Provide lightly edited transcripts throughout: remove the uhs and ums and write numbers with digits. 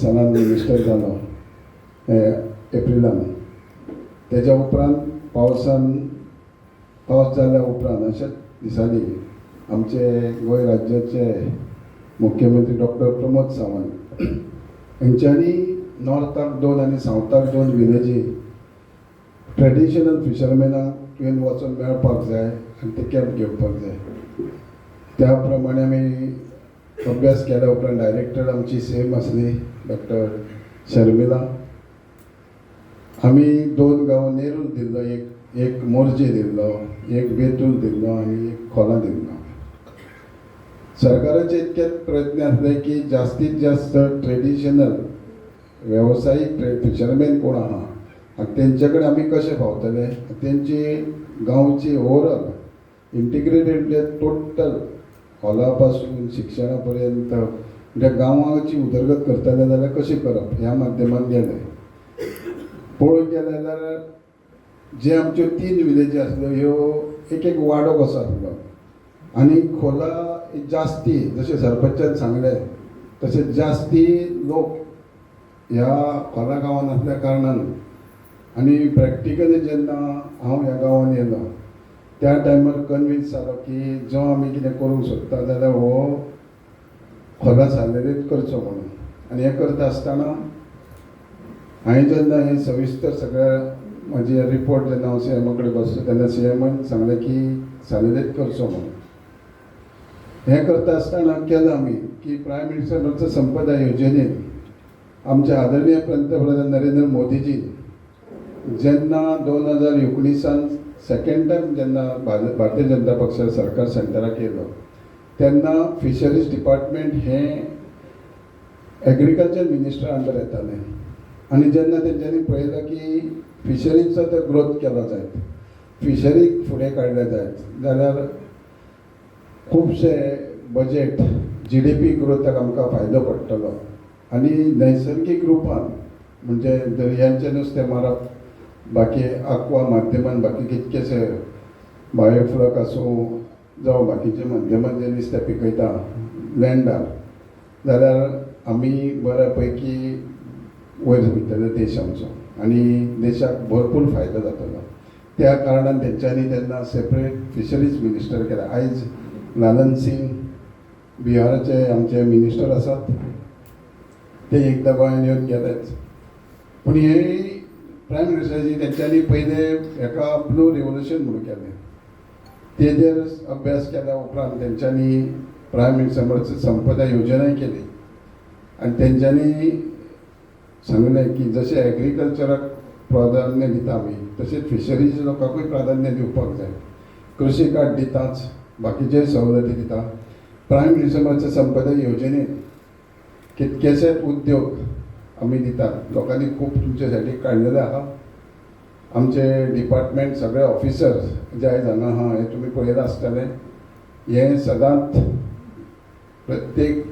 सालान मिनिस्टर जालो एप्रिलान, तेज्या उपरांत पावसान पावस जाल्या उपरांत अशाच दिसांनी आमचे गोंय राज्याचे मुख्यमंत्री डॉक्टर प्रमोद सावंत हेंच्यांनी नॉर्थाक दोन आनी सावथाक दोन विलेजी ट्रेडिशनल फिशरमॅनाक तुवें वचोन मेळपाक जाय आनी ते कॅम्प घेवपाक जाय. त्या प्रमाणे आमी अभ्यास केल्या उपरांत डायरेक्टर आमची सेम आसली, डॉक्टर शर्मिला. आमी दोन गांव नेरूल दिल्लो, एक एक मोरजे दिल्लो, एक बेतूल दिल्लो आनी एक खोला दिल्लो. सरकाराचे इतकेच प्रयत्न आसले की जास्तीत जास्त ट्रेडिशनल वेवसायीक फिशरमॅन कोण आहा आनी तेंचे कडेन आमी कशें पावतले, तेंची गांवची ओवरऑल इंटिग्रेटेड टोटल हॉला पासून शिक्षणा पर्यंत, म्हणजे गांवाची उदरगत करतले जाल्यार कशी करप ह्या माध्यमान गेले. पळोवंक गेले जाल्यार जे आमच्यो तीन विलेजी आसल्यो, ह्यो एक एक वाडो कसो आसलो आनी खोला जास्ती, जशें सरपंचान सांगलें तशें जास्ती लोक ह्या खोला गांवांत आसल्या कारणान आनी प्रॅक्टिकली जेन्ना हांव ह्या गांवांत येयलो त्या टायमार कन्विन्स जालो की जो आमी कितें करूंक सोदता जाल्यार हो खोला सालेरीत करचो म्हणून. आनी हें करता आसतना हांवें जेन्ना हें सविस्तर सगळें म्हजे रिपोर्ट जेन्ना हांव सी एमा कडेन बसलो तेन्ना सी एमान सांगलें की सालेरीत करचो म्हणून. हें करता आसतना केलां आमी की प्रायम मिनिस्टर मत्स्य संपदा योजनेन आमचे आदरणीय पंतप्रधान नरेंद्र मोदीजी जेन्ना 2019 सेकेंड टायम जेन्ना भारतीय जनता पक्ष सरकार सेंटराक येयलो तेन्ना फिशरीज डिपार्टमेंट हें एग्रीकल्चर मिनिस्टर अंडर येतालें. आनी जेन्ना तेंच्यांनी पळयलें की फिशरीजचो तर ग्रोथ केलो जायत, फिशरीक फुडें काडलें जायत जाल्यार खुबशे बजेट जीडीपी ग्रोथाक आमकां फायदो पडटलो आनी नैसर्गीक रुपान म्हणजे दर्यांचें नुस्तें मारप, बाकी आक्वा माध्यमान, बाकी कितकेशे बायोफ्लॉक आसूं जावं बाकीचे माध्यमान जें नुस्तें पिकयता लँडार जाल्यार आमी बऱ्या पैकी वयर वयतले देश आमचो आनी देशाक भरपूर फायदो जातलो. त्या कारणान तेंच्यांनी तेन्ना सेपरेट फिशरीज मिनिस्टर केला. आयज लालन सिंग बिहाराचे आमचे मिनिस्टर आसात, ते एकदां गोंयांत येवन गेलेच. पूण हे प्रायम मिनिस्टराची तेंच्यांनी पयलें हेका ब्लू रिवोल्युशन म्हणून केलें. तेजेर अभ्यास केल्या उपरांत तेंच्यांनी प्रायम मिनिस्टर मत्स्य संपदा योजनाय केली आनी तेंच्यांनी सांगलें की जशें एग्रीकल्चराक प्राधान्य दिता आमी तशेंच फिशरीज लोकांकूय प्राधान्य दिवपाक जाय. कृशी कार्ड दिताच, बाकीचे सवलती दिता. प्रायम मिनिस्टर मत्स्य संपदा योजनेत कितकेशेच उद्योग आमी दितात. लोकांनी खूब तुमचे साठी काडलेले आहा. आमचे डिपार्टमेंट सगळे ऑफिसर्स जे आयज हांगा आहा हें तुमी पळयलां आसतलें. हें सदांच प्रत्येक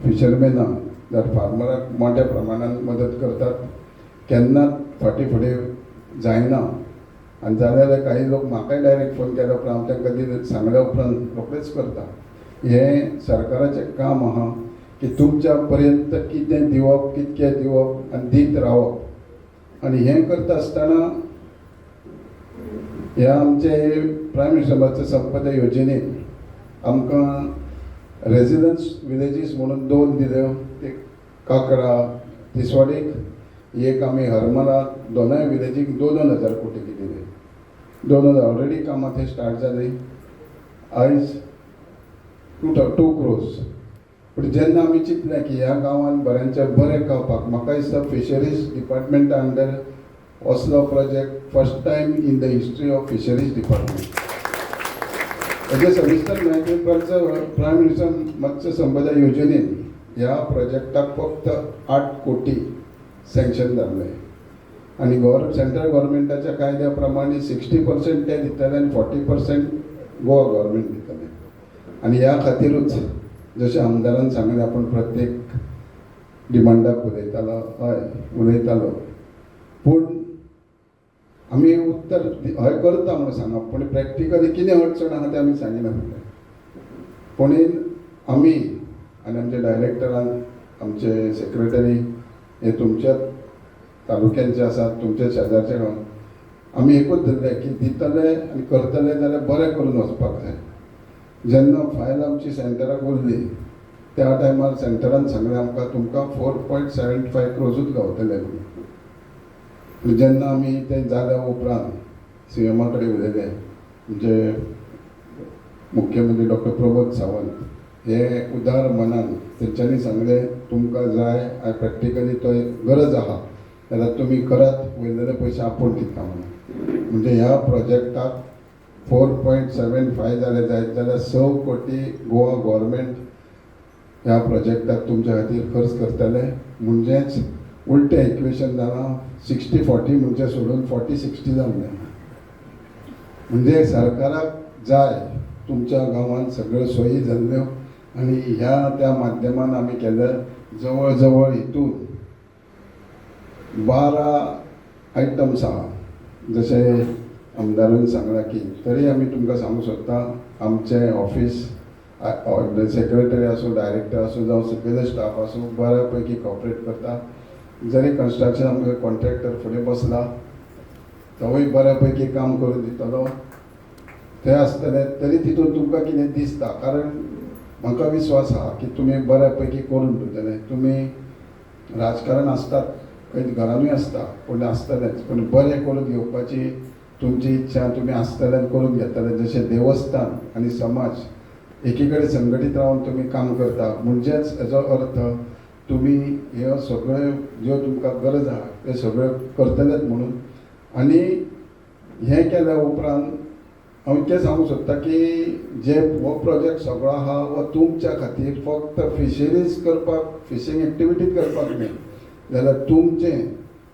फिशरमॅनाक जर फार्मराक मोठ्या प्रमाणान मदत करतात, केन्नाच फाटीं फुडें जायना. आनी जाल्यार काही लोक म्हाकाय डायरेक्ट फोन केल्या उपरांत हांव तांकां दिले सांगल्या उपरांत रोखडेच करता. हें सरकाराचें काम आहा की तुमच्या पर्यंत कितें दिवप, कितकें दिवप आनी दीत रावप. आनी हें करता आसतना ह्या आमचे प्रायम मिनिस्टर मत्स्य संपदा योजनेत आमकां रेजिडन्स विलेजीस म्हणून दोन दिल्यो, ते काकरा तिसवाडीक एक, आमी हरमला. दोनाय विलेजीक 2-2 हजार कोटी दिले. 2000 ऑलरेडी कामां थंय स्टार्ट जालीं. आयज 2 क्रोर्स. पूण जेन्ना आमी चिंतलें की ह्या गांवांत बऱ्यांच्या बरें गावपाक, म्हाका दिसता फिशरीज डिपार्टमेंटा अंडर असलो project first time in the history of fisheries department. हेजे सविस्तर म्हायती प्रायम मिनिस्टर मत्स्य संपदा योजनेन ह्या प्रोजेक्टाक फक्त 8 कोटी सँक्शन जाल्लें आनी सेंट्रल गव्हर्मेंटाच्या कायद्या प्रमाणे 60% ते दितले आनी 40% गोवा गव्हर्मेंट दितले. आनी ह्या खातीरूच जशें आमदारान सांगलें, आपूण प्रत्येक डिमांडाक उलयतालो. हय, उलयतालो, पूण आमी उत्तर हय करता म्हणून सांगप, पूण प्रॅक्टिकली कितें अडचण आहा तें आमी सांगिनासलें. पूण आमी आनी आमच्या डायरेक्टरान आमचे सेक्रेटरी हे तुमच्याच तालुक्यांचे आसात, तुमच्या शेजारच्या गांवांत. आमी एकूच धरलें की दितले आनी करतले जाल्यार बरें करून वचपाक जाय. जेन्ना फायल आमची सेंटराक उरली त्या टायमार सेंटरान सांगलें आमकां, तुमकां 4.75 क्रोर्सूच गावतले म्हणून. जेन्ना आमी तें जाल्या उपरांत सीएमा कडेन उलयले, म्हणजे मुख्यमंत्री डॉक्टर प्रमोद सावंत हे उदार मनान तेंच्यांनी सांगलें, तुमकां जाय, प्रॅक्टिकली तो गरज आहा जाल्यार तुमी करात, वयलेले पयशे आपूण दिता म्हणून. म्हणजे ह्या प्रोजेक्टाक 4.75 जाले जायत जाल्यार 6 कोटी गोवा गव्हर्मेंट ह्या प्रोजेक्टाक तुमच्या खातीर खर्च करतले. म्हणजेच उलटें इक्वेशन जालां, 60-40 म्हणजे सोडून 40-60 जाल्लें. म्हणजे सरकाराक जाय तुमच्या गांवांत सगळ्यो सोयी जाल्ल्यो आनी ह्या त्या माध्यमान आमी केल्या. जवळ जवळ हितून 12 आयटम्स आहा, जशें आमदारान सांगलां की, तरी आमी तुमकां सांगूंक सोदता, आमचें ऑफीस सेक्रेटरी आसूं, डायरेक्टर आसूं, जावं सकयले स्टाफ आसूं, बऱ्या पैकी कॉपरेट करता. जरी कन्स्ट्रक्शन आमकां कॉन्ट्रॅक्टर फुडें बसला, तोवूय बऱ्या पैकी काम करून दितलो. थंय आसतलें तरी तितून तुमकां कितें दिसता, कारण म्हाका विस्वास आहा की तुमी बऱ्या पैकी करून दितले. तुमी राजकारण आसतात, खंय घरानूय आसता, पूण आसतलेंच, पूण बरें करून घेवपाची तुमची इच्छा तुमी आसतले, करून घेतले. जशें देवस्थान आनी समाज एकी कडेन संघटीत रावन तुमी काम करता, म्हणजेच हेजो अर्थ तुमी ह्यो सगळ्यो ज्यो तुमकां गरज आहा त्यो सगळ्यो करतलेच म्हणून. आनी हें केल्या उपरांत हांव इतकें सांगूंक सोदता की जे हो प्रोजेक्ट सगळो आहा हो तुमच्या खातीर फक्त फिशरीज करपाक, फिशींग एक्टिविटीज करपाक न्हय, जाल्यार तुमचें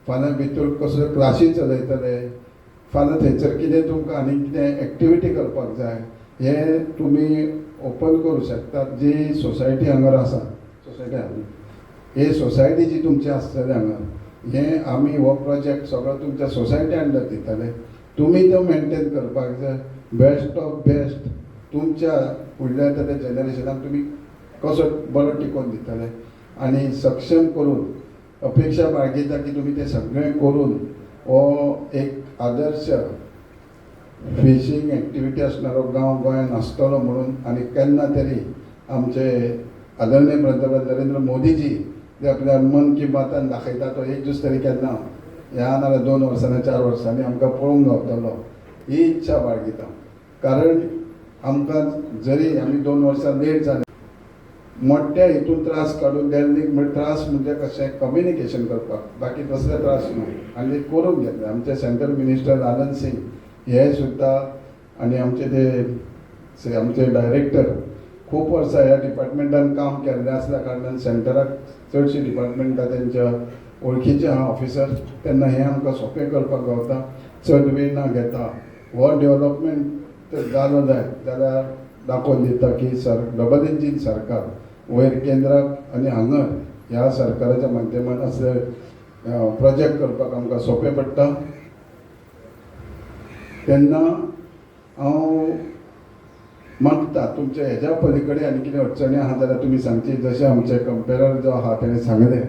फाल्यां भितर कसल्यो क्लासी चलयतले, फाल्यां थंयसर कितें तुमकां आनी कितें एक्टिविटी करपाक जाय, हें तुमी ओपन करूं शकतात. जी सोसायटी हांगार आसा, सोसायटी आहा, ही सोसायटी जी तुमची आसतली हांगा, हें आमी हो प्रोजेक्ट सगळो तुमच्या सोसायटी अंडर दितले. तुमी तो मेनटेन करपाक जाय, बेस्ट ऑफ बेस्ट तुमच्या फुडल्या येता त्या जनरेशनाक तुमी कसो बरो टिकोवन दितले आनी सक्षम करून अपेक्षा बाळगिता की तुमी तें सगळें करून हो एक आदर्श फिशींग एक्टिविटी आसणारो गांव गोंयांत आसतलो म्हणून. आनी केन्ना तरी आमचे आदरणीय पंतप्रधान नरेंद्र मोदीजी जे आपल्या मन की बातान दाखयता, तो एक दीस तरी केन्ना ह्या नाल्यार 2 वर्सांनी, 4 वर्सांनी आमकां पळोवंक गावतलो ही इच्छा बाळगिता. कारण आमकां जरी आमी 2 वर्सां लेट जाले, मोठ्या हितून त्रास काडून दिल्लीक, म्हणजे त्रास म्हणजे कशें कम्युनिकेशन करपाक, बाकी कसले त्रास न्हू, आनी करून घेतले. आमचे सेंट्रल मिनिस्टर लालन सिंग हे सुद्दां आनी आमचे ते आमचे डायरेक्टर खूब वर्सां ह्या डिपार्टमेंटान काम केल्लें आसल्या कारणान सेंटराक चडशीं डिपार्टमेंटां तेंच्या वळखीचे आहा ऑफिसर, तेन्ना हें आमकां सोंपें करपाक गावता, चड वेळ ना घेता. हो डेवलपमेंट जालो जायत जाल्यार दाखोवन दिता की सर डबल इंजीन सरकार वयर केंद्राक आनी हांगा ह्या सरकाराच्या माध्यमान असले प्रोजेक्ट करपाक आमकां सोंपें पडटा. तेन्ना हांव मागता तुमच्या हेज्या पली कडेन आनी कितें अडचणी आहा जाल्यार तुमी सांगची. जशें आमचे कंपेरर जो आहा तेणें सांगलें,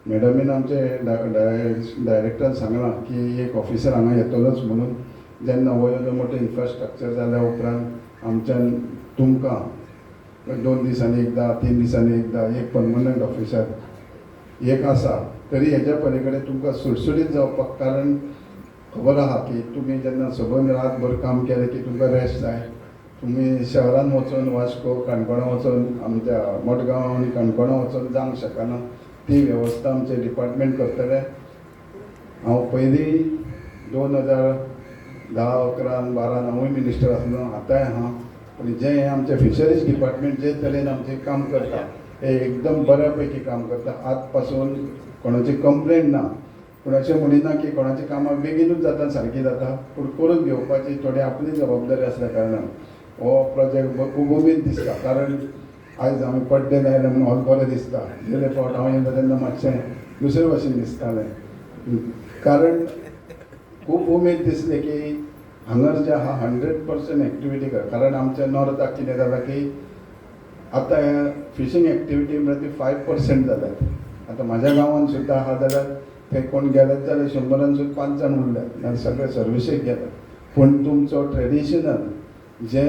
मॅडमीन आमचे डायरेक्टरान सांगलां की एक ऑफिसर हांगा येतलोच म्हणून. जेन्ना हो येदो मोठो इन्फ्रास्ट्रक्चर जाल्या उपरांत आमच्यान तुमकां 2 दिसांनी एकदां, 3 दिसांनी एकदां एक परमनंट ऑफिसर एक आसा, तरी हेज्या पली कडेन तुमकां सुटसुटीत जावपाक, कारण खबर आहा की तुमी जेन्ना सबंद रातभर काम केलें की तुमकां रेस्ट जाय. तुमी शहरान वचून, वास्को काणकोणा वचून, आमच्या मडगांव आनी काणकोणा वचून जावंक शकना, ती वेवस्था आमचें डिपार्टमेंट करतलें. हांव पयलीं 2010, 11, 12 हांवूय मिनिस्टर आसलो, आतांय आहा, पूण जें हें आमचें फिशरीज डिपार्टमेंट जे तरेन आमचें काम करता हें एकदम बऱ्या पैकी काम करता. आज पासून कोणाची कंप्लेन ना, पूण अशें म्हणिना की कोणाची कामां बेगीनूच जाता, सारकी जाता, पूण करून घेवपाची थोडी आपली जबाबदारी आसल्या कारणान हो प्रोजेक्ट खूब उमेद दिसता. कारण आयज आमी पड्डे लायले म्हणून हो बरें दिसता, गेले फावट हांव येयलो तेन्ना मातशें दुसरे भाशेन दिसतालें. कारण खूब उमेद दिसली की हांगर जे आहा 100% एक्टिविटी कर. कारण आमच्या नॉर्थाक कितें जालां की आतां फिशींग एक्टिविटी म्हळ्यार ती 5% जाल्यात. आतां म्हाज्या गांवांत सुद्दां आहा जाल्यार ते कोण गेलेच जाल्यार 100रान सुद्दां पांच जाण उरल्यात, नाजाल्यार सगळे सर्विसेक गेल्यात. पूण तुमचो ट्रेडिशनल जे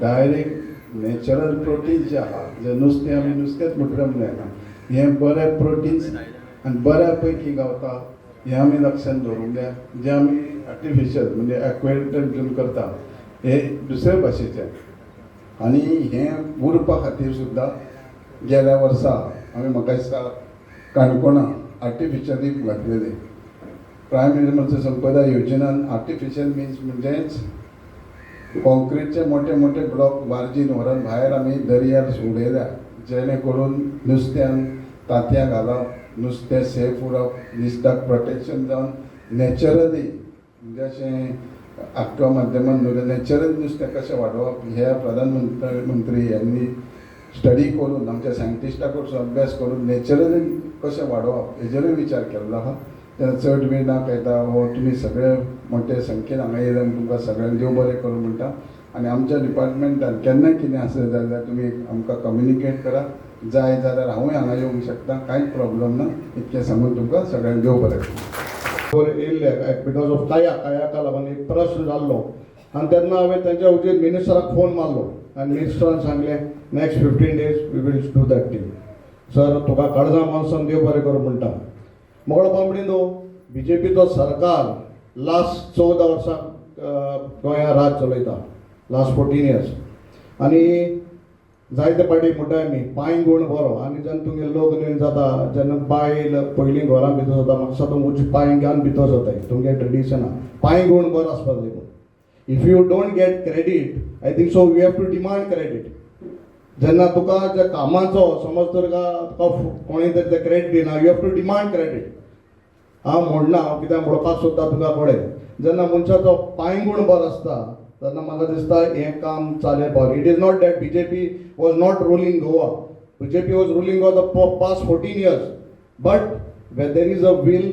डायरेक्ट नॅचरल प्रोटीन जे आहा, जे नुस्तें, आमी नुस्तेंच म्हटल्यार जायना, हें बरें प्रोटीन्स आनी बऱ्या पैकी गावता हें आमी लक्षांत दवरूंक जाय. जें आमी आर्टिफिशियल म्हणजे एक्वेरियम हितून करता हे दुसरे भाशेचें. आनी हें उरपा खातीर सुद्दां गेल्या वर्सा आमी, म्हाका दिसता, काणकोणा आर्टिफिशियल रीफ घातलेले. प्रायम मिनिस्टर संपदा योजनान आर्टिफिशियल मिन्स म्हणजेच कॉन्क्रिटचे मोठे मोठे ब्लॉक बार्जीन व्हरून भायर आमी दर्यार उडयल्या, जेणे करून नुस्त्यान तांतयां घालप, नुस्तें सेफ उरप, नुस्त्याक प्रोटेक्शन जावन नॅचरली, म्हणजे अशें आख्खा माध्यमान नॅचरली नुस्तें कशें वाडोवप हे प्रधानमंत्री मंत्री यांनी स्टडी करून, आमच्या सायंटिस्टा कडसून अभ्यास करून नॅचरली कशें वाडोवप हेजेरूय विचार केल्लो आहा. तेन्ना चड वेळ ना कळटा हो तुमी सगळे मोठे संख्येन हांगा येयले म्हूण तुमकां सगळ्यांक देव बरें करूं म्हणटा. आनी आमच्या डिपार्टमेंटान केन्नाय कितें आसत जाल्यार तुमी आमकां कम्युनिकेट करा. जाय जाल्यार हांवूय हांगा येवंक शकता, कांयच प्रॉब्लम ना. इतकें सांगून तुमकां सगळ्यांक देव बरें करूं. वर येयल्ले because of काया कायाका लागून एक प्रश्न जाल्लो आनी तेन्ना हांवें तेंच्या हुजीर मिनिस्टराक फोन मारलो आनी मिनिस्टरान सांगलें, next 15 days we will do that thing. Sir, तुका काळजा मानसान देव बरें करूं म्हणटा. मोळ बामणी न्हू, बीजेपीचो सरकार लास्ट 14 वर्सां गोंयांत राज चलयता, लास्ट 14 इयर्स. आनी जायते पाटी म्हणटा आमी, पांय गुण बरो. आनी जेन्ना तुगे लग्न बीन जाता, जेन्ना बायल पयलीं घरां भितर जाता, म्हाका दिसता तूं उंच पांय घेवन भितर जाताय. तुमगे ट्रेडिशना पांय गुण बरो आसपा जाय. पूण if you don't get credit, I think so you have to demand credit. जेन्ना तुका ज्या कामाचो समज तर का तुका कोणें तरी ते क्रेडीट दिना, you have to demand credit. हांव म्हणना, हांव कित्याक म्हणपाक सोदता तुका कळ्ळें. जेन्ना मनशाचो पांयगूण बरो आसता तेन्ना म्हाका दिसता हें काम चालेल पावलें. It is not that BJP was not ruling Goa. BJP was ruling Goa the past 14 years, but where there is a will,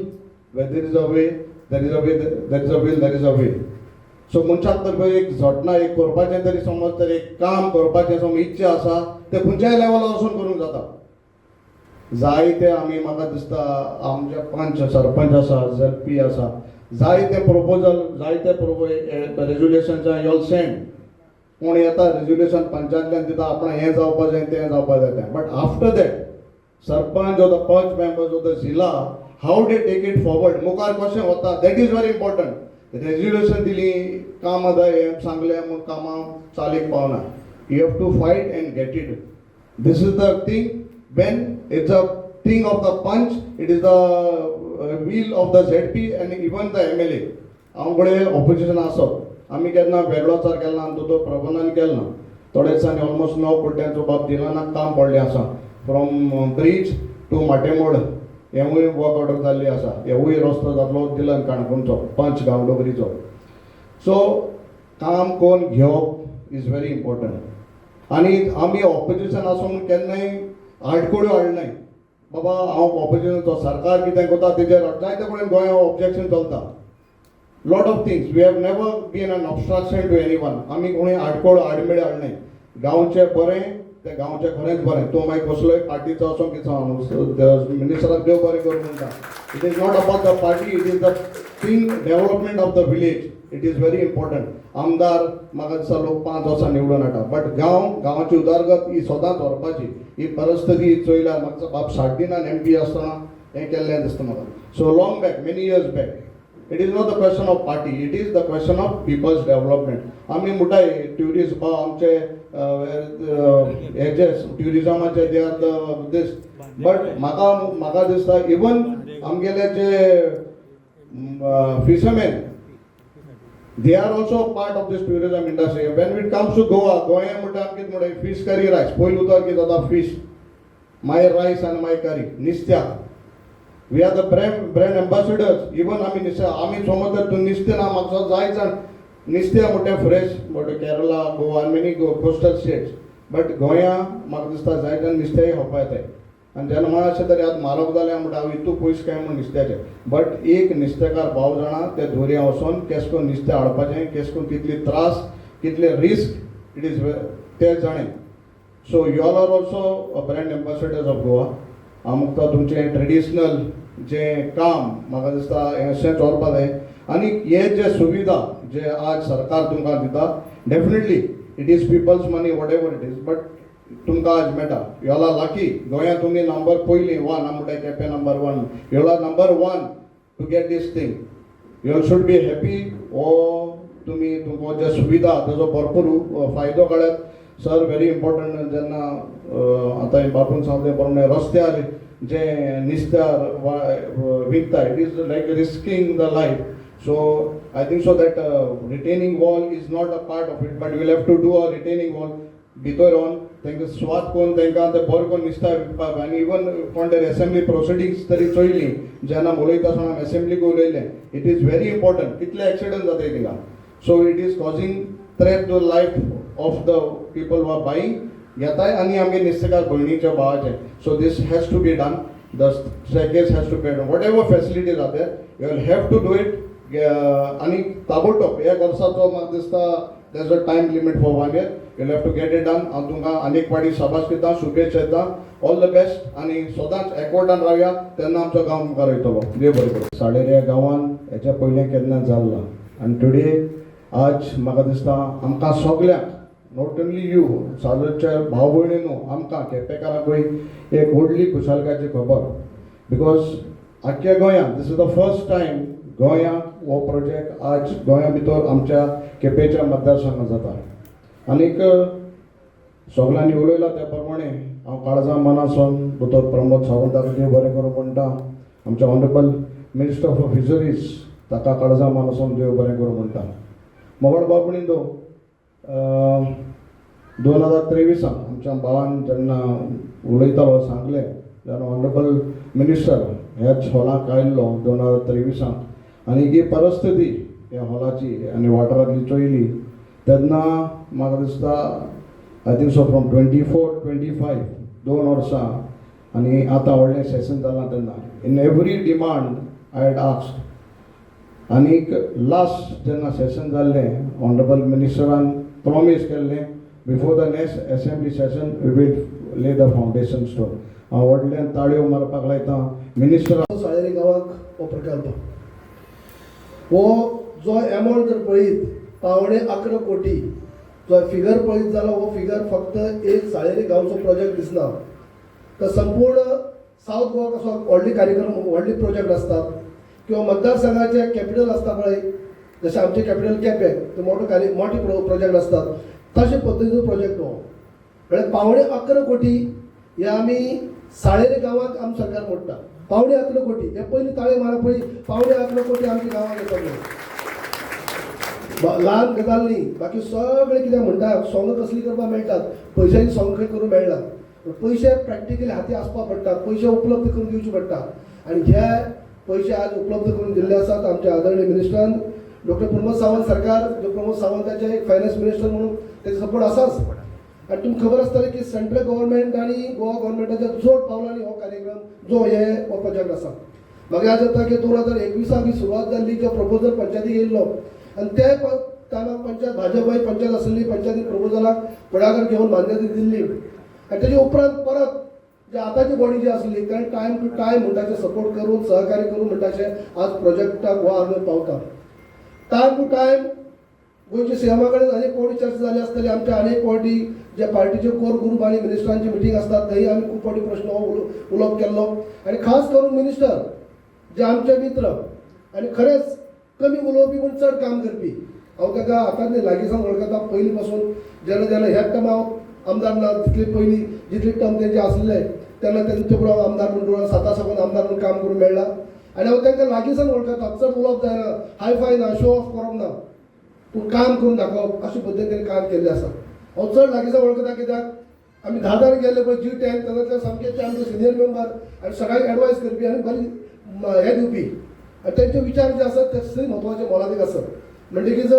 where there is a way, there is a way, there is a will, there is a way. So मनशाक तर पळय एक झटना एक करपाचें तरी समज तर एक काम करपाचें समज इच्छा आसा, तें खंयच्याय लेवलार वचून करूंक जाता. जायते आमी, म्हाका दिसता, आमचे पंच सरपंच आसा, झेडपी आसा, जायते प्रपोजल, जायते प्रोपो रेजोल्युशन्स you all send. कोण येता, रेजोल्युशन पंचायतल्यान दिता, आपणा हें जावपा जाय, तें जावपा जाय तें. But after that sarpanch or the panch members of the zilla, how they take it forward, मुखार कशें वता, that is very important. Resolution दिली, काम जाय हें सांगलें म्हूण कामां चालीक पावना. You have to fight and get it. This is the thing when it's a thing of the panch, it is the will of the ZP and even the MLA. हांव कडेन ऑपोजिशन आसत, आमी केन्ना वेगळोचार केलो ना आनी तो प्रबंधन केलो ना. थोड्या दिसांनी ऑलमोस्ट 9 कोट्यांचो बाब दिलानाक काम पडलें आसा, फ्रॉम ब्रीज टू माटेमोड. हेंवूय वर्क ऑर्डर जाल्ली आसा. हेवूय रस्तो जातलो दिलन काणकोणचो पंच गांवडोंगरीचो. सो काम कोन्न घेवप is very important. आनी आमी ऑपोजिशन आसून म्हूण केन्नाय आडखळ्यो हाडनाय. बाबा, हांव ऑपोजिशनाचो, सरकार कितें करता तेजेर जायते कडेन गोंया ऑब्जेक्शन चलता, lot of things. We have never been an obstruction to anyone. आमी कोणी आडखळ आडमेळ हाडनाय. गांवचें बरें तें गांवचें खरेंच बरें. तूं मागीर कसलोय पार्टीचो असो कितें, मिनिस्टराक देव बरें करूं म्हणटा. It is not about the party, it is the thing development of the village. It is very important. आमदार म्हाका दिसता लोक 5 वर्सां निवडून हाडटा, बट गांव गांवाची उदरगत ही सदांच व्हरपाची. ही परिस्थिती चोयल्यार म्हाका बाब सार्दिनान एमपी आसतना हें केल्लें दिसता म्हाका, so long back, many years back. It is not the question of party, it is the question of people's development. आमी म्हणटाय ट्युरिस्ट बा आमचे हेजे ट्युरिजमाचे, they are the this, but म्हाका दिसता इवन आमगेले जे fishermen, they are also part of this tourism industry. When it comes to Goa, गोंया म्हणटा आमी कितें म्हणटा? Fish curry, rice. पयलीं उतर कितें जाता? फीश, मागीर रायस आनी मागीर करी. नुस्त्याक we are the brand ambassadors. Even आमी नुस्तें आमी समज तर तूं नुस्तें ना, म्हाका जाय जाण नुस्तें म्हणटा फ्रेश म्हणटा केरला, गोवा आनी मेनी कोस्टल स्टेट्स, बट गोंया म्हाका दिसता जाय जाण नुस्तेंय खावपा येताय. आनी जेन्ना मातशें तरी आतां म्हारग जालें म्हणटा, हांव इतू पयस काय म्हूण नुस्त्याचें. बट एक नुस्तेकार भाव जाणा, ते दोरयां वचोन केश करून नुस्तें हाडपाचें, केश करून कितले त्रास, कितले रिस्क it is, ते जाणें. So you all are also brand ambassadors of Goa. आमकां तुमचें ट्रेडिशनल जें काम म्हाका दिसता हें अशें चलपा जाय आनी हे जे सुविधा जे आज सरकार तुमकां दिता, definitely it is people's money, whatever it is, but तुमकां आज मेळटा. You all are lucky. गोंयांत तुमी नंबर पयलीं वन, आमी म्हणटा Quepem number one, you all are number one to get this thing. You all should be happy. हो तुमी तुमकां जे सुविधा ताजो भरपूर फायदो काडात. सर, व्हेरी इम्पॉर्टंट, जेन्ना आतां बापून सांगले प्रमाणे रस्त्यार जे निस्त्यार विकता, it is like risking the life. So I think so that retaining wall is not a part of it, but we'll have to do a retaining wall भितर येवन तांकां सुवात करून तांकां ते बरें करून निस्त्यार विकपाक. आनी इवन कोण तरी एसेंब्ली प्रोसिडींग्स तरी चोयली, जेन्ना उलयता आसतना आमी एसेंब्लीक उलयलें, it is very important. कितले एक्सिडंट जाताय थिंगा. So it is causing threat to life of the people who are buying घेताय आनी आमगे नुस्तेकार भयणीच्या भावाचे. So this has to be done. The staircase has to be done. Whatever facilities are there, you will have to do it. आनी ताबडतोब एक वर्साचो म्हाका दिसता there's a time limit for one year. You have to get it done. हांव तुमकां आनीक फावटी शाबास दिता, शुभेच्छा दिता, ऑल the best. आनी सदांच एकवटान रावया, तेन्ना आमचो गांव मुखार वयतलो. देव बरें करूं. साळेऱ्या गांवान हेच्या पयलें केन्ना जाल्ला आनी टुडे आज म्हाका दिसता आमकां सगल्यांक, not only you, साजरच्या भाव भयणी न्हू, आमकां केपेकारांकूय एक व्हडली खुशालकायेची खबर, because आख्ख्या गोंयांत this is the first time गोंयांत हो प्रोजेक्ट आज गोंया भितर आमच्या केपेच्या मतदारसंघात जाता. आनीक सगल्यांनी उलयला त्या प्रमाणे हांव काळजा मनासून दोतोर प्रमोद सावंताक देव बरें करूं म्हणटा. आमचे ऑनरेबल मिनिस्टर ऑफ फिशरीज, ताका काळजा मनासून देव बरें करूं म्हणटा. मोगाळ भाव भयणींनो, 2023 आमच्या भावान जेन्ना उलयतालो, सांगलें, जेन्ना ऑनरेबल मिनिस्टर ह्याच हॉलाक आयिल्लो 2023 आनी ही परिस्थिती ह्या हॉलाची आनी वाठारांतली चोयली, तेन्ना म्हाका दिसता, I think so from 24 25, 2 वर्सां आनी आतां व्हडलें सेशन जालां, तेन्ना in every demand I had asked. आनीक लास्ट जेन्ना सेशन जाल्लें, ऑनरेबल मिनिस्टरान प्रॉमीस केल्लें, before the next assembly session we will lay the foundation stone. हांव व्हडल्यान ताळयो मारपाक लायता मिनिस्टरा. साळेरी गांवाक हो प्रकल्प, हो जो एमावंट जर पळयत, 10.75 कोटी जो फिगर पळयत जाल्यार हो फिगर फक्त एक साळेरी गांवचो प्रोजेक्ट दिसना, तर संपूर्ण सावथ गोवा कसो व्हडली कार्यक्रम, व्हडली प्रोजेक्ट आसतात किंवा मतदारसंघाचे कॅपिटल आसता पळय, जशें आमचें कॅपिटल केपें, ते मोठो कार्य मोठे प्रोजेक्ट आसतात, तशे पद्दतीचो प्रोजेक्ट हो. म्हळ्यार 10.75 कोटी हे आमी साळेरी गांवाक आमी सरकार मोडटा. 10.75 कोटी हे, पयलीं ताळे मारा पयलीं. 10.75 कोटी आमच्या गांवाक येता म्हणून ल्हान गजाल न्ही. बाकी सगळें कितें म्हणटा, सोंगां कसली करपाक मेळटात, पयशांची सोंग खंय करूंक मेळना, पूण पयशे प्रॅक्टिकली हाती आसपाक पडटा, पयशे उपलब्ध करून दिवचे पडटा. आनी हे पयशे आज उपलब्ध करून दिल्ले आसात आमच्या आदरणीय मिनिस्टरान, डॉक्टर प्रमोद सावंत सरकार. जो प्रमोद सावंताचे एक फायनान्स मिनिस्टर म्हणून तेजो सपोर्ट आसाच. आनी तुमकां खबर आसतलें की सेंट्रल गव्हर्मेंट आनी गोवा गव्हर्मेंटाच्या जोड पावलांनी हो कार्यक्रम जो हे हो प्रोजेक्ट आसा. म्हाका याद जाता की 2021 ही सुरवात जाल्ली, जो प्रपोजल पंचायतीक येयल्लो आनी ते टायमाक पंचायत भाजप पंचायत आसली, पंचायतीन प्रपोजलाक फुडाकार घेवन मान्यता दिल्ली. आनी तेजे उपरांत परत जे आतांची बॉडी जी आसली, ताणें टायम टू टायम म्हणटा ते सपोर्ट करून, सहकार्य करून म्हणटा अशें आज प्रोजेक्टाक हो आमी पावता. टायम टू टायम गोंयच्या सीएमा कडेन अनेक फावटी चर्चा जाली आसतली. आमच्या अनेक फावटी जे पार्टीचे कोर ग्रुप आनी मिनिस्टरांची मिटींग आसतात, थंय आमी खूब फावटी प्रश्न हो उलोवप केल्लो. आनी खास करून मिनिस्टर जे आमचे मित्र आनी खरेंच कमी उलोवपी पूण चड काम करपी, हांव ताका आतां लागीं सावन वळखता पयलीं पासून. जेन्ना जेन्ना ह्या टर्म हांव आमदार ना, तितली पयलीं जितली टर्म तेंचे आसले, तेन्ना तेंचे बरोबर हांव आमदार म्हणून 2007 साकून आमदार म्हणून काम करूंक मेळ्ळा आनी हांव तांकां लागीं सावन वळखता. चड उलोवप जायना, हाय फाय ना, शो ऑफ करप ना, पूण काम करून दाखोवप अशे पद्दतीन तेणी काम केल्लें आसा. हांव चड लागीं सावन वळखता कित्याक आमी 10 जाण गेले पळय G10, तातूंतले सामके ते आमचे सिनियर मेंबर आनी सगळ्यांक एडवायस करपी आनी बरी हे दिवपी आनी तेंचे विचार जे आसात ते सुद्दां म्हत्वाचे, मोलादीक आसत. म्हणटकीच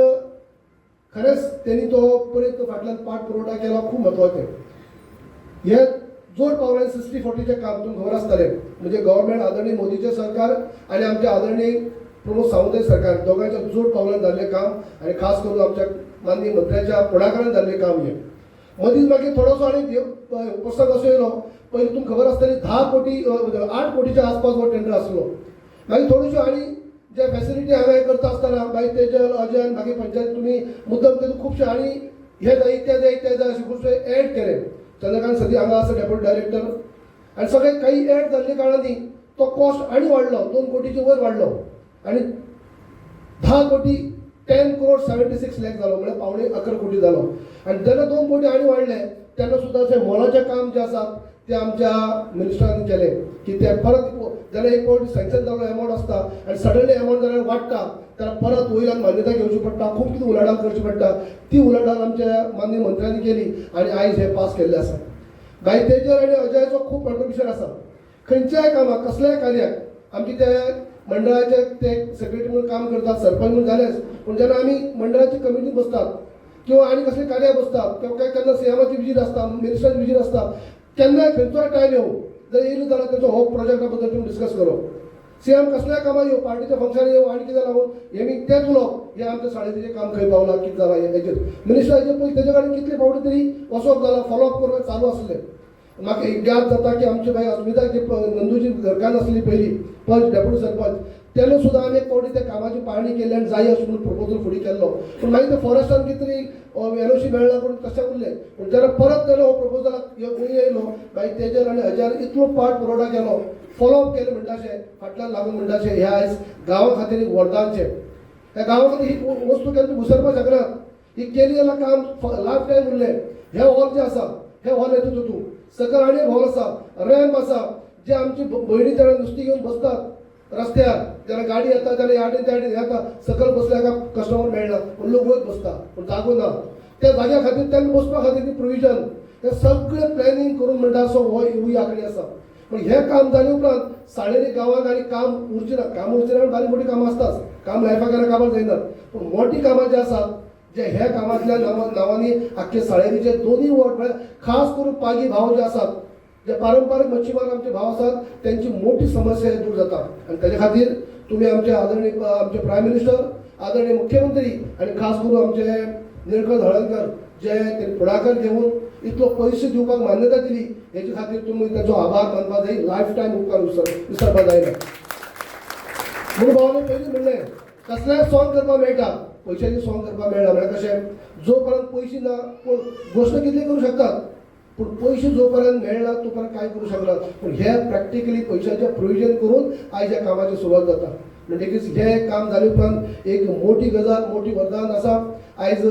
खरेंच तेणी तो प्रयत्न फाटल्यान पाठ पुरवठा केला, खूब म्हत्वाचें. हे जोड पावलांनी 60-40चें काम तुमकां खबर आसतलें, म्हणजे गव्हर्मेंट आदरणीय मोदीचें सरकार आनी आमच्या आदरणीय प्रमोद सावंत सरकार, दोगांयच्या जोड पावलान जाल्लें काम आनी खास करून आमच्या माननीय मंत्र्याच्या फुडाकारान जाल्लें काम हें. मदींच मागीर थोडोसो आनी प्रसंग असो येयलो, पयलीं तुमकां खबर आसतली 10 कोटी 8 कोटीच्या आसपास हो टेंडर आसलो. मागीर थोड्योश्यो आनी जे फॅसिलिटी हांगा हें करता आसतना मागीर तेजल अजय मागीर पंचायत तुमी मुद्दम तेतून खुबशे आनी हे जाय ते जाय ते जाय अशें खुबशे एड केले. चंद्रकांत सदी हांगा आसा डेप्युटी डायरेक्टर आनी सगळे काही एड जाल्ले कारणांनी तो कॉस्ट आनी वाडलो, 2 कोटीचे वयर वाडलो आनी 10 कोटी 10 करोड 76 लाख जालो, म्हळ्यार 10.75 कोटी जालो. आनी जेन्ना 2 कोटी आनी वाडले तेन्ना सुद्दां अशें मोलाचें काम जें आसा तें आमच्या मिनिस्टरान केलें की ते परत जेन्ना 1 कोटी सँक्शन जाल्लो एमावंट आसता आनी सडनली एमावंट जाल्यार वाडटा तेन्ना परत वयल्यान मान्यता घेवची पडटा, खूब कितें उलाढाल करची पडटा. ती उलाढाल आमच्या माननीय मंत्र्यांनी केली आनी आयज हें पास केल्लें आसा. बाय तेजल आनी अजयाचो खूब कॉन्ट्रिब्युशन आसा खंयच्याय कामाक, कसल्याय कार्याक. आमचे ते मंडळाचे ते सेक्रेटरी म्हणून काम करतात, सरपंच म्हणून जालेच, पूण जेन्ना आमी मंडळाची कमिटीत बसतात किंवा आनी कसले कार्याक बसतात किंवा काय केन्ना सीएमाची विजीट आसता, मिनिस्टराची विजीट आसता, केन्नाय खंयचोय टायम येवं जर येयलो जाल्यार तेंचो हो प्रोजेक्टा बद्दल तुमी डिस्कस करप. सीएम कसल्याय कामाक येवं, पार्टीच्या फंक्शनाक येवं आनी कितें लागून हे मी तेंच उलोवप, हें आमच्या साळेरीचें काम खंय पावलां, कितें जालां हें हेजेर मिनिस्टराचे पयलीं तेजे कडेन कितले फावटी तरी वचप जालां, फॉलोअप करून चालू आसलें. म्हाका एक याद जाता की आमचे बाय अस्मिता जी नंदूची घरकान्न आसली पयलीं पंच डेप्युटी सरपंच, तेन्ना सुद्दां आमी एक फावटी त्या कामाची पाळणी केली आनी जाय अशें म्हणून प्रपोजल फुडें केल्लो. पूण मागीर ते फॉरेस्टान कितें तरी एनओसी मेळना म्हणून तशें उरलें. पूण जेन्ना परत जेन्ना हो प्रपोजलाक येयलो मागीर तेजेर आनी अजयान इतलो पाठ पुरवठा केलो, फॉलोअप केलें म्हणटा अशें फाटल्यान लागून म्हणटा अशें हें आयज गांवा खातीर एक वरदानचें. ह्या गांवा खातीर ही वस्तू केन्ना विसरपाक शकना. ही केली जाल्यार काम लायफ टायम उरलें. हें हॉल जें आसा हें हॉल येता तितून सकयल आनी एक हॉल आसा, रॅम्प आसा, जे आमची भयणी जेन्ना नुस्तीं घेवन बसतात रस्त्यार, जेन्ना गाडी येता तेन्ना ह्या वाटेन त्या वाटेन येता, सकयल बसल्यार काय कस्टमर मेळना पूण लोक वयर बसता पूण जागो ना. त्या जाग्या खातीर तांकां बसपा खातीर ती प्रोविजन हें सगळें प्लॅनिंग करून म्हणटा असो हो ही आंकडी आसा. पूण हें काम जाले उपरांत साळेरी गांवांत आनी काम उरचें ना, काम उरचें ना, बारीक मोटी कामां आसताच, काम लायफाक केन्ना काबार जायनात, पूण मोटी कामां जीं आसात जे ह्या कामांतल्या नांवांनी आख्खे साळेरीचे दोनूय वॉर्ड म्हळ्यार खास करून पागी भाव जे आसात, जे पारंपारीक मच्छीमार आमचे भाव आसात, तेंची मोठी समस्या दूर जाता. आनी तेजे खातीर तुमी आमचे आदरणीय आमचे प्रायम मिनिस्टर, आदरणीय मुख्यमंत्री आनी खास करून आमचे निळकंठ हळर्णकर जे तेणी फुडाकार घेवन इतलो पयशे दिवपाक मान्यता दिली, हेजे खातीर तुमी ताचो आभार मानपाक जाय, लायफ टायम उपकार विसरपाक जायना. म्हणून भावाने पयलीं म्हणलें कसल्याय सॉंग करपाक मेळटा, पयशांनी सॉंग करपाक मेळना. म्हळ्यार कशें, जो पर्यंत पयशे ना कोण गोश्ट कितली करूं शकतात, पूण पयशे जो पर्यंत मेळना तो पर्यंत कांय करूं शकना. पूण हे प्रॅक्टिकली पयशाचें प्रोविजन करून आयज ह्या कामाची सुरवात जाता. म्हणटकीच हें काम जाले उपरांत एक मोठी गजाल, मोठी वरदान आसा. आयज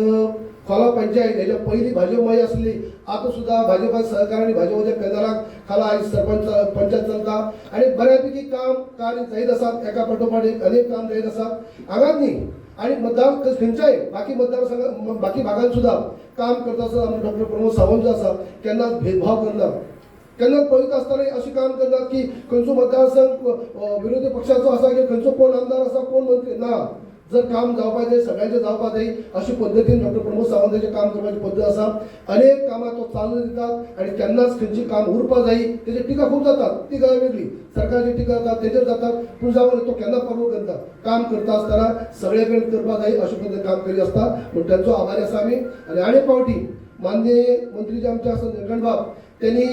खोला पंचायत हेच्या पयलीं भाजपमय आसली, आतां सुद्दां भाजपा सहकार आनी भाजपाच्या पॅनलाक खाला आयज सरपंच पंचायत चलता आनी बऱ्यापैकी काम कार्य जायत आसात, एका फाटोफाट एक अनेक काम जायत आसात. हांगाच न्ही आनी मतदार खंयच्याय बाकी मतदारसंघ बाकी भागान सुद्दां काम करता आसतना आमचे डॉक्टर प्रमोद सावंत जो आसा केन्नाच भेदभाव करना, केन्नाच पळयता आसतना अशें काम करनात की खंयचो मतदारसंघ विरोधी पक्षाचो आसा की खंयचो कोण आमदार आसा कोण मंत्री ना. जर काम जावपाक जाय सगळ्यांचें जावपाक जाय अशे पद्दतीन डॉक्टर प्रमोद सावंताचें काम करपाची पद्दत आसा. अनेक कामां तो चालू दितात आनी केन्नाच खंयची काम उरपा जाय तेजेर टिका खूब जातात, ती गजाल वेगळी, सरकारची टिका जातात तेजेर जातात, पूण जावं तो केन्ना पर्व करता. काम करता आसतना सगळे कडेन करपाक जाय अशे पद्दतीन काम करीत आसता, म्हूण तांचो आभारी आसा आमी. आनी आनी फावटी माननीय मंत्री जे आमचे आसा निळकंठ बाब, त्यांनी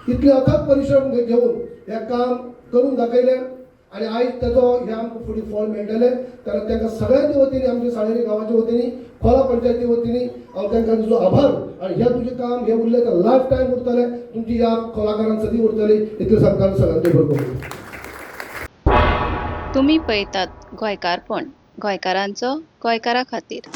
इतले अथक परिश्रम घेवन हें काम करून दाखयलें आनी आयज तेजो हें आमकां फुडें फळ मेळटलें. कारण तांकां सगळ्यांच्या वतीन, आमच्या साळेरी गांवाच्या वतीन, खोला पंचायती वतीन हांव तांकां तुजो आभार. आनी हें तुजें काम हें उरलें तर लायफ टायम उरतलें, तुमची याद खोलाकारान सदी उरतली, इतलें सांगता सगळ्यांचे बरोबर. तुमी पळयतात गोंयकारपण, गोंयकारांचो गोंयकारा खातीर.